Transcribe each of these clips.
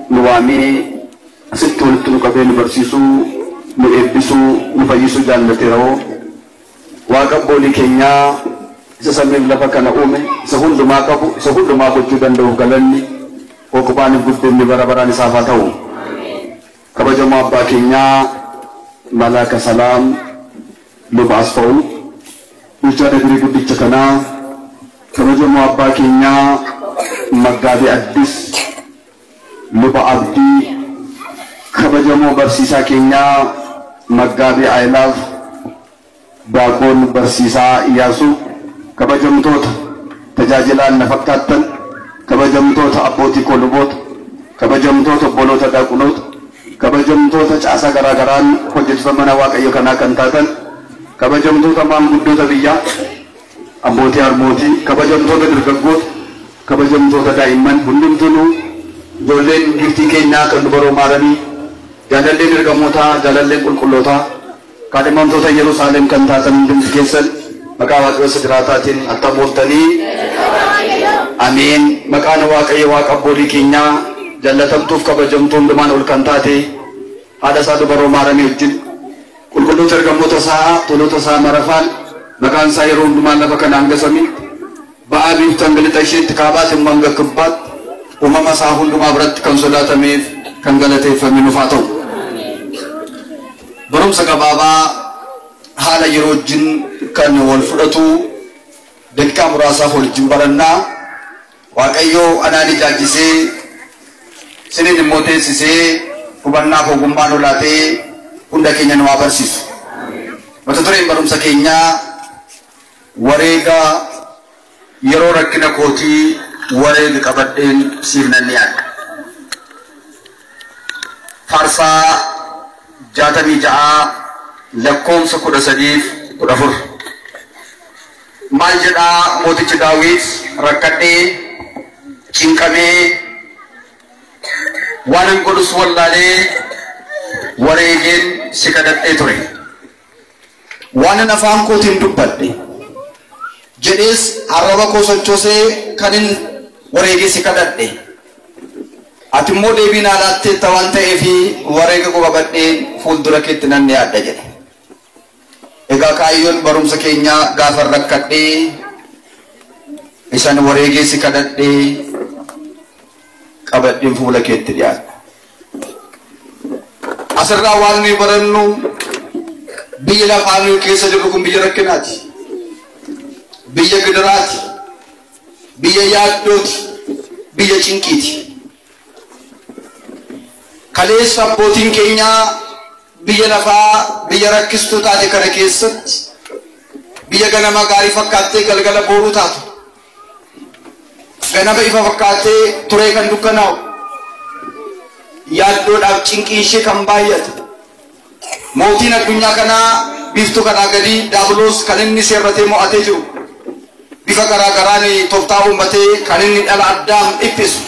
nu waamee asitti walitti nu qabee nu barsiisuu, nu eebbisuu, nu fayyisuu jaallateera. Waaqa abboolii keenyaa isa samiif lafa kana uume, isa hundumaa qabu, isa hundumaa gochuu danda'uuf galanni oqubaaniif guddinni bara baraan isaaf haa ta'u. Kabajamoo abbaa keenyaa Malaaka Salaam Luba Asfa'u, bulchaa Dabiree guddicha kanaa, kabajamoo abbaa keenyaa Maggaabee Addis Luba Abdii, kabajamoo barsiisaa keenyaa Maggaabee Ayilaaf Daaqoon Barsiisaa Iyyaasuu, kabajamtoota tajaajilaan na fakkaattan, kabajamtoota abbootii koo luboota, kabajamtoota obboloota daaqunoota, kabajamtoota caasaa garaa garaan hojjettoota mana Waaqayyo kanaa kan taatan, kabajamtoota maanguddoota biyyaa, abbootii harmootii, kabajamtoota dargaggoota, kabajamtoota daa'imman hundumtuu, ijoolleen giftii keenyaa kan dubaroo maaranii, jaalalleen ergamootaa, jaalalleen qulqullootaa, kaadhimamtoota Yerusaalem kan taatan hundumti keessan maqaa Waaqayyo isa jiraataatiin attam ooltanii? Ameen. Maqaan Waaqayyo Waaqa abboolii keenyaa jallatamtuuf kabajamtuu hundumaan ol kan taate haadha isaa dubaroo maaramii wajjin, qulqulloota ergamoota isaa, toloota isaa marafaan, maqaan isaa yeroo hundumaan lafa kana hanga samiitti, ba'aa biiftuu hanga lixa isheetti, kaabaas immoo hanga kibbaatti, uumama isaa hundumaa biratti kan sodaatameef kan galateeffame nuuf haa ta'u. Barumsa gabaabaa haala yeroo wajjin kan wal fudhatu daqiiqaa muraasaaf wajjin barannaa. Waaqayyo anaan ijaajjisee sinin immoo teessisee hubannaaf ogummaan olaatee hunda keenya nu haa barsiisu. Mata dureen barumsa keenyaa wareega yeroo rakkina kootii wareega qabadheen siif nan dhiyaadha. Faarsaa 66 lakkoomsa 13 14. Maal jedhaa mootichi Daawit? Rakkadhee cinqamee waanan godhus wallaalee wareegeen si kadhadhee ture. Waanan afaan kootiin dubbadhe jedhees arraba koo sochoosee kanin wareegee si kadhadhe. Ati immoo deebii naa laatteetta waan ta'eef wareega koo qabadheen fuuldura keetti nan dhiyaadha jedhe. Egaa kaayyoon barumsa keenyaa gaafa rakkadhee isan wareegee si kadhadhee qabadheen fuula keetti dhiyaadha. Asirraa waan nuyi barannu, biyya lafaa nuyi keessa jirru kun biyya rakkinaati. Biyya gidiraati. Biyya yaaddooti. Biyya cinqiiti. Kaleessa abbootiin keenyaa biyya lafaa biyya rakkistuu taate kana keessatti, biyya ganama gaarii fakkaattee galgala booruu taatu, ganama ifa fakkaattee turee kan dukkanaa'u, yaaddoodhaaf cinqiin ishee kan baay'atu, mootiin addunyaa kanaa biiftuu kanaa gadi Daabiloos kan inni seerratee mo'atee jiru, bifa garaa garaan tooftaa uummatee kan inni dhala Addaam dhiphisu,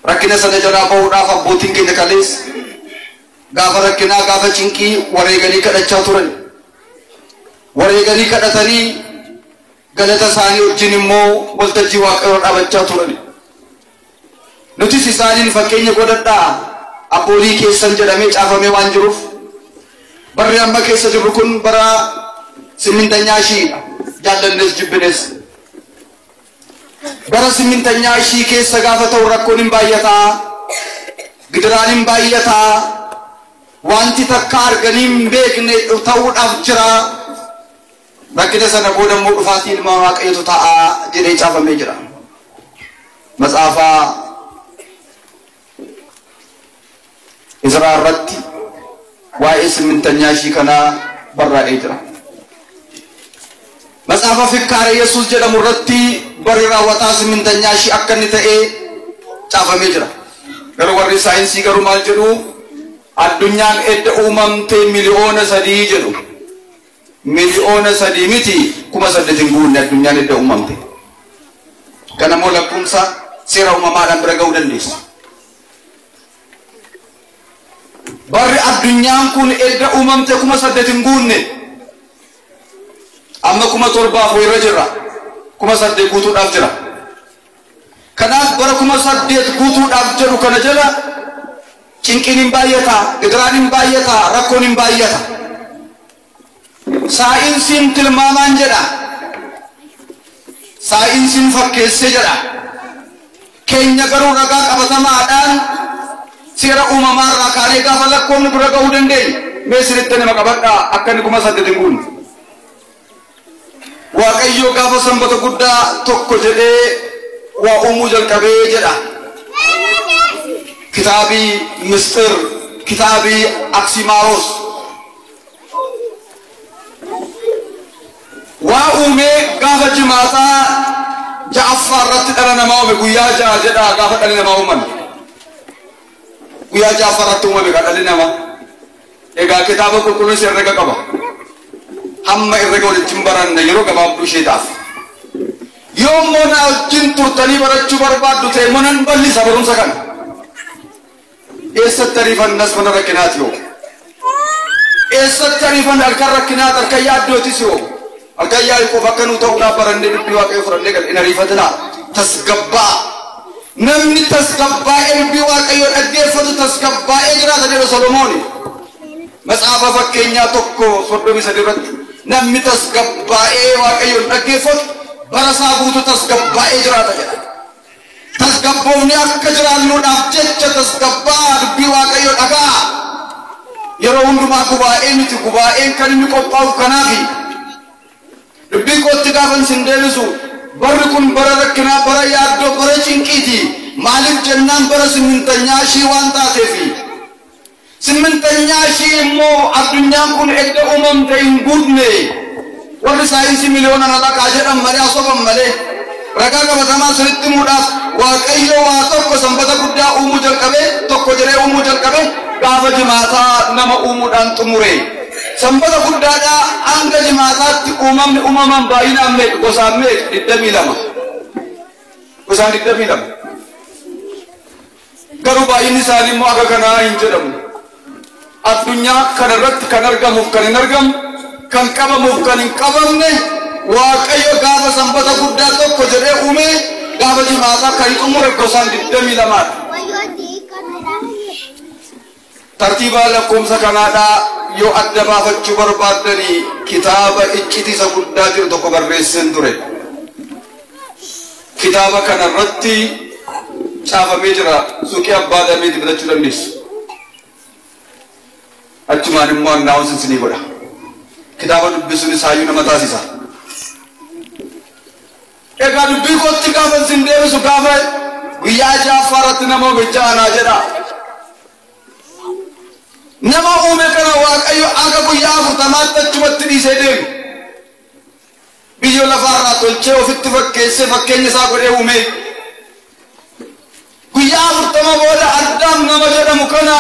rakkina sana jalaa bahuudhaaf abbootiin keenya kaleessa gaafa rakkinaa gaafa cinqii wareeganii kadhachaa turan. Wareeganii kadhatanii galata isaanii wajjin immoo waltajjii Waaqayyoo dhaabachaa turan. Nutis isaaniin fakkeenya godhadhaa abboolii keessan jedhamee caafamee waan jiruuf, barri amma keessa jirru kun bara simmintanyaa ishiidha. Jaallannes jibbines. Bara simmintanyaa ishii keessa gaafa ta'u rakkoon hin baay'ataa, gidiraan hin baay'ataa, wanti takka arganii hin beekne ta'uudhaaf jira. Rakkina sana booda immoo dhufaatii ilma Waaqayyootu ta'a jedhee caafamee jira. Matsaafaa Izraa irratti waa'ee simmintanyaa ishii kanaa barraa'ee jira. Matsaafa Fikkaare Yesuus jedhamu irratti barri raawwataa simmintanyaa ishii akka inni ta'e caafamee jira. Garuu warri saayinsii garuu maal jedhu? Addunyaan edda uumamtee 3 miliyoona jedhu. 3 miliyoona miti, 8,000 hin guunne addunyaan edda uumamte. Kanammoo lakkoomsa seera uumamaadhaan bira ga'uu dandeessu. Barri addunyaan kun edda uumamte 8,000 hin guunne. Amma 7,000 wayirra jirra. 8,000 guutuudhaaf jira. Kanaaf bara 8000 guutuudhaaf jedhu kana jala cinqiin hin baay'ata, gidiraan hin baay'ata, rakkoon hin baay'ata. Saayinsiin tilmaamaan jedha. Saayinsiin fakkeessee jedha. Keenya garuu ragaa qabatamaadhaan seera uumamaa irraa kaanee gaafa lakkoofnu bira ga'uu dandeenya. Mee isinitti nama qabadhaa akka inni 8000 hin guunne. Waaqayyo gaafa sanbata guddaa tokko jedhee waa uumuu jalqabee jedha. Kitaabii Misxir, kitaabii Aksimaaros. Waa uumee gaafa jimaataa ja'affaa irratti dhala namaa uume guyyaa 6 jedha gaafa dhalli namaa uumame. Guyyaa ja'affaa irratti uumame kan dhalli namaa. Egaa kitaaba qulqulluun herrega qaba. Hamma herrega walitti hin baranne yeroo gabaabduu isheedhaaf. Yoo immoo na wajjin turtanii barachuu barbaaddu ta'e immoo nan bal'isa barumsa kana. Eessatti ariifannas mana rakkinaati yoo. Eessatti ariifanna halkan rakkinaati halkan yaaddootis yoo. Halkan yaa'ii akka nuu ta'uudhaaf barannee dubbii Waaqayyoo fudhannee gad hin ariifatinaa. Tasgabbaa. Namni tasgabbaa'ee dubbii Waaqayyoo dhaggeeffatu tasgabbaa'ee jiraata jedha Solomooni. Matsaafa fakkeenyaa 1:33 irratti namni tasgabbaa'ee Waaqayyoon dhaggeeffatu bara isaa guutuu tasgabbaa'ee jiraata jedha. Tasgabboofni akka jiraannuudhaaf jecha tasgabbaa dubbii Waaqayyoo dhagaa. Yeroo hundumaa gubaa'ee miti, gubaa'een kan inni qophaa'u kanaafi. Dubbii kootti gaafa isin deebisu barri kun bara rakkinaa, bara yaaddoo, bara cinqiiti. Maaliif jennaan bara simmintanyaa ishii waan taateefi. Simmintanyaa ishii immoo addunyaan kun edda uumamte hin guutne. Warri saayinsii miliyoonaan alaqaa jedhan malee asoban malee ragaa qabatamaa sirriitti himuudhaaf Waaqayyo waa tokko sanbata guddaa uumuu jalqabee tokko jedhee uumuu jalqabee gaafa jimaataa nama uumuudhaan xumure. Sanbata guddaadhaa hanga jimaataatti uumamni uumaman baay'inaan meeqa gosaan meeqa 22. Gosaan 22. Garuu baay'inni isaanii immoo akka kanaa hin jedhamu. Addunyaa kanarratti kan argamuuf kan hin argamne, kan qabamuuf kan hin qabamne Waaqayyo gaafa sanbata guddaa tokko jedhee uume gaafa jimaataa kan xumure gosaan 22dha. Tartiiba lakkoomsa kanaadhaa yoo adda baafachuu barbaaddanii kitaaba iccitii isa guddaa jiru tokko barreesseen ture. Kitaaba kanarratti caafamee jira. Suuqii abbaa dameetii bitachuu dandeessu. Achumaan immoo annaawunsi isinii godha. Kitaaba dubbisuun isaayyuu nama taasisa. Egaa dubbii kootti gaafa isin deebisu gaafa guyyaa ja'affaa irratti nama uume ja'anaa jedha. Nama uume kana Waaqayyo aga guyyaa 40tti achumatti dhiisee deeme. Biyyoo lafaarraa tolchee ofitti fakkeessee fakkeenya isaa godhee uume. Guyyaa 40 booda Addaam nama jedhamu kana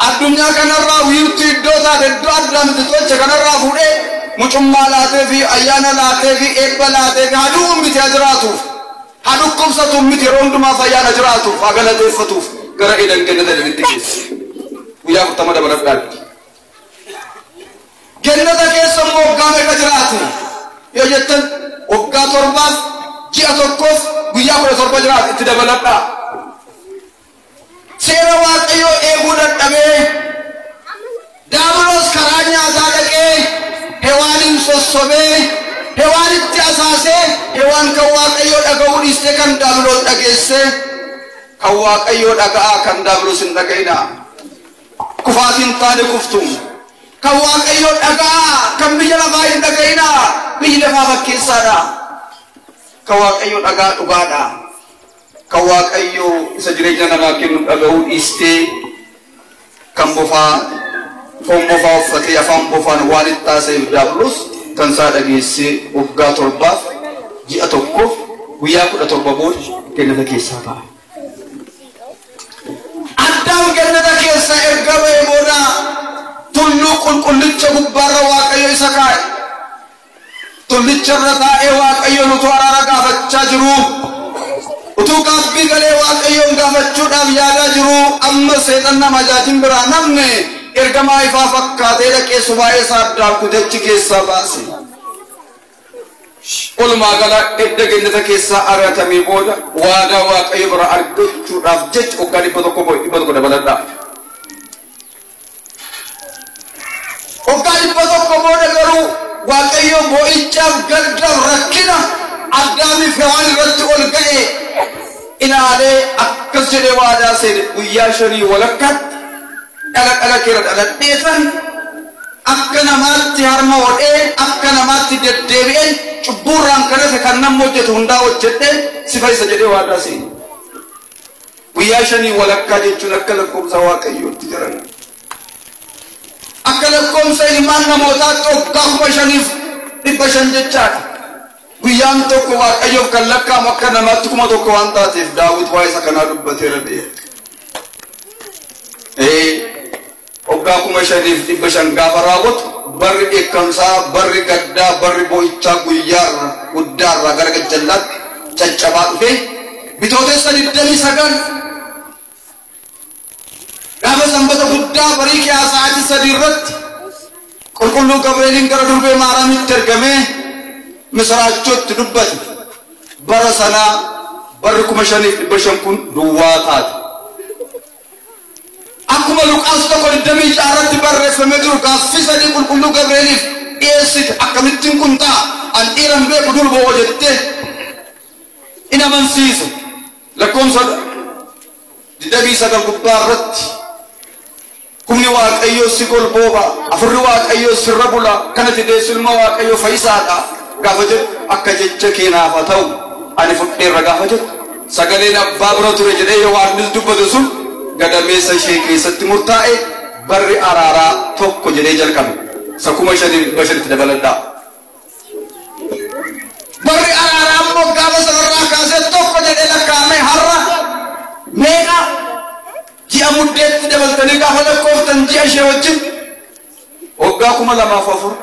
addunyaa kanarraa wiirtuu iddoo taate iddoo Addaam itti tolche kanarraa fuudhee mucummaa laatee fi ayyaana laatee fi eebba laatee fi haduu miti haa jiraatuuf haa dhukkubsatuuf miti yeroo hundumaa fayyaan haa jiraatuuf haa galateeffatuuf gara Edan Gannata Edenitti geesse. Guyyaa 40 dabaladhaatti. Gannata keessa immoo waggaa meeqa jiraate yoo jettan waggaa 7 ji'a 1 guyyaa 17 jiraate itti dabaladhaa. Seera Waaqayyoo eeguu dadhabee Daabiloos karaa nyaataa dhaqee Hewaanin sossobee Hewaanitti asaasee Hewaan kan Waaqayyoo dhaga'uu dhiistee kan Daabiloos dhageessee kan Waaqayyoo dhaga'aa kan Daabiloos hin dhaga'inaa. Kufaatiin taane kuftu. Kan Waaqayyoo dhaga'aa kan biyya lafaa hin dhaga'inaa. Biyyi lafaa fakkeessaadha. Kan Waaqayyoo dhagaa dhugaadha. Kan Waaqayyoo isa jireenya namaa kennu dhaga'uu dhiistee kan bofaa foon bofaa uffatee afaan bofaan waan itti haasa'eef Daabiloos kan isaa dhageessee waggaa 7 ji'a 1 guyyaa 17 booda gannata keessaa ba'a. Addaam gannata keessa erga ba'ee booda tulluu qulqullicha gubbaarra Waaqayyo isa kaa'e. Tullicha irra taa'ee Waaqayyoon utuu araara gaafachaa jiru, utuu gaabbii galee Waaqayyoon gaafachuudhaaf yaadaa jiru, amma seexan nama ajaajin biraa namni ergamaa ifaa fakkaatee dhaqee subaa'ee isaa addaan kutechi keessaa baase. Walumaa gala edda gannata keessaa ari'atamee booda waadaa Waaqayyo bira argachuudhaaf jecha waggaa 100 boo'e, 100 dabaladhaa. Waggaa 100 booda garuu Waaqayyo boo'ichaaf gaddaaf rakkina Addaamiif Hewaan irratti ol ga'e ilaalee akkas jedhee waadaa seene: guyyaa shanii walakkaatti dhala dhala keera dhaladheetan akka namaatti harma hodhee akka namaatti deddeebi'een cubbuurraan kan hafe kan namni hojjetu hundaa hojjedhee si fayyisa jedhee waadaa seene. Guyyaa shanii walakkaa jechuun akka lakkoofsa Waaqayyootti jiran. Akka lakkoofsa ilmaan namootaatti waggaa 5,500 jechaadha. Guyyaan tokko Waaqayyoof kan lakkaa'amu akka namaatti 1,000 waan taateef Daawit waa'ee isa kanaa dubbateera beeka. Waggaa 5,500 gaafa raawwatu barri dheekkamsaa, barri gaddaa, barri boo'ichaa guyyaarra guddaarraa gara gajjallaatti caccabaa dhufee Bitootessa 29 gaafa sanbata guddaa barii kiyaa sa'aatii 3 irratti qulqulluu Gabri'eeliin gara durbee Maaraamitti ergamee misiraachootti dubbate. Bara sanaa barri 5,500 kun duwwaa taate. Akkuma Luqaas 1:26 irratti barreeffamee jiru gaaffii sadii qulqulluu Gabri'eeliif dhiyeessite: akkamittiin kun ta'a, an dhiira hin beeku durba hoo jettee in amansiise. Lakkoofsa 29 gubbaa irratti humni Waaqayyoo si golbooba, afurri Waaqayyoo sirra bula, kanatti deessu ilma Waaqayyoo fayyisaadha gaafa jedhu akka jecha keenaaf haa ta'u ani fudheerra gaafa jedhu sagaleen abbaa bira ture jedhee Yohaannis dubbate sun gadameessa ishee keessatti murtaa'e barri araaraa tokko jedhee jalqabe. Isa 5,500tti dabaladhaa. Barri araaraa immoo gaafa sanarraa kaasee tokko jedhee lakkaa'ame har'a meeqa ji'a muddeetti dabaltanii gaafa lakkooftan ji'a ishee wajjin waggaa 2,004,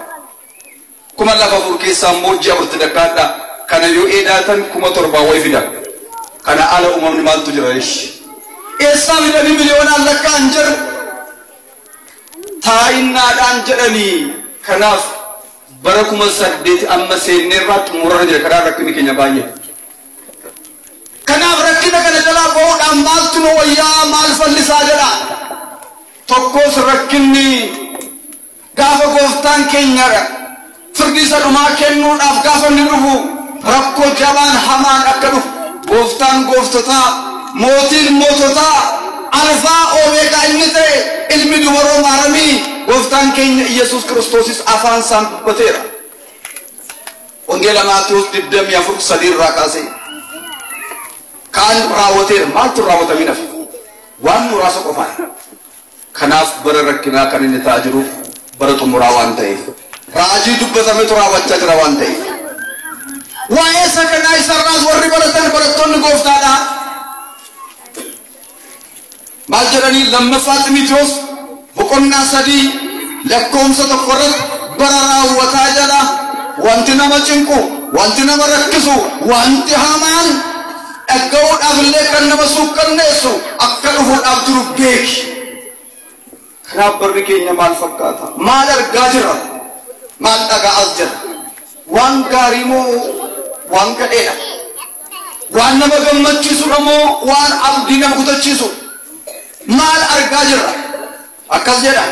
2,004 keessaa immoo ji'a afurti dakkaadhaa. Kana yoo eedaatan 7,000 wayi fida. Kana ala uumamni maaltu jira ishi? Eessaa fidanii miliyoonaan lakkaa'an jiru? Taa'innaadhaan jedhanii. Kanaaf bara 8,000 amma seenneerraa xumurarra jira. Kanaaf rakkinni keenya baay'ee. Kanaaf rakkina kana jalaa ba'uudhaan maaltu nu wayyaa, maal fallisaa jedha. Tokkos rakkinni gaafa gooftaan keenya firdii isa dhumaa kennuudhaaf gaafa inni dhufu rakkoo jabaan hamaan akka dhufu gooftaan gooftotaa, mootiin moototaa, alfaa oomeegaa inni ta'e ilmi dubaroo Maaramii gooftaan keenya Iyyasuus Kiristoosis afaan isaan dubbateera. Wangeela Maatewos 24:3 irraa kaasee kaan raawwateera. Maaltu raawwatamin hafe? Waan muraasa qofaan. Kanaaf bara rakkinaa kan inni ta'aa jiruuf bara xumuraa waan ta'eef, raajii dubbatametu raawwachaa jira waan ta'eef. Waa'ee isa kanaa isarraas warri baratan barattoonni gooftaadha. Maal jedhanii? Lammaffaa Ximitewoos boqonnaa 3 lakkoofsa 1 irratti bara raawwataa jedha. Wanti nama cinqu, wanti nama rakkisu, wanti hamaan dhaga'uudhaaf illee kan nama suukkanneessu akka dhufuudhaaf jiru beeki. Kanaaf barri keenya maal fakkaata? Maal argaa jirra? Maal dhaga'aas jirra? Waan gaarii moo waan gadheedha? Waan nama gammachiisudha moo waan abdii nama kutachiisu? Maal argaa jirra? Akkas jedha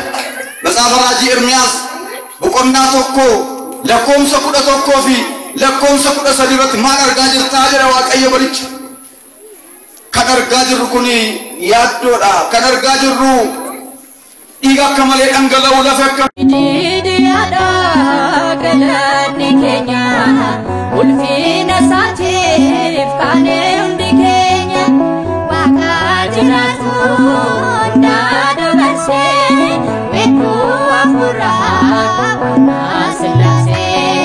Matsaafa Raajii Ermiyaas boqonnaa 1 lakkoofsa 11 fi lakkoofsa 13 irratti maal argaa jirtaa jedha Waaqayyo baricha. Kan argaa jirru kun yaaddoodha. Kan argaa jirru dhiiga akka malee dhangala'u, lafa akka Jiidhiyaadha galanni keenya, ulfina isaatiif kaanee hundi keenya, waaqa jiraatu hundaa dabarsee beekuu hafuuraa qonnaa Sillaasee.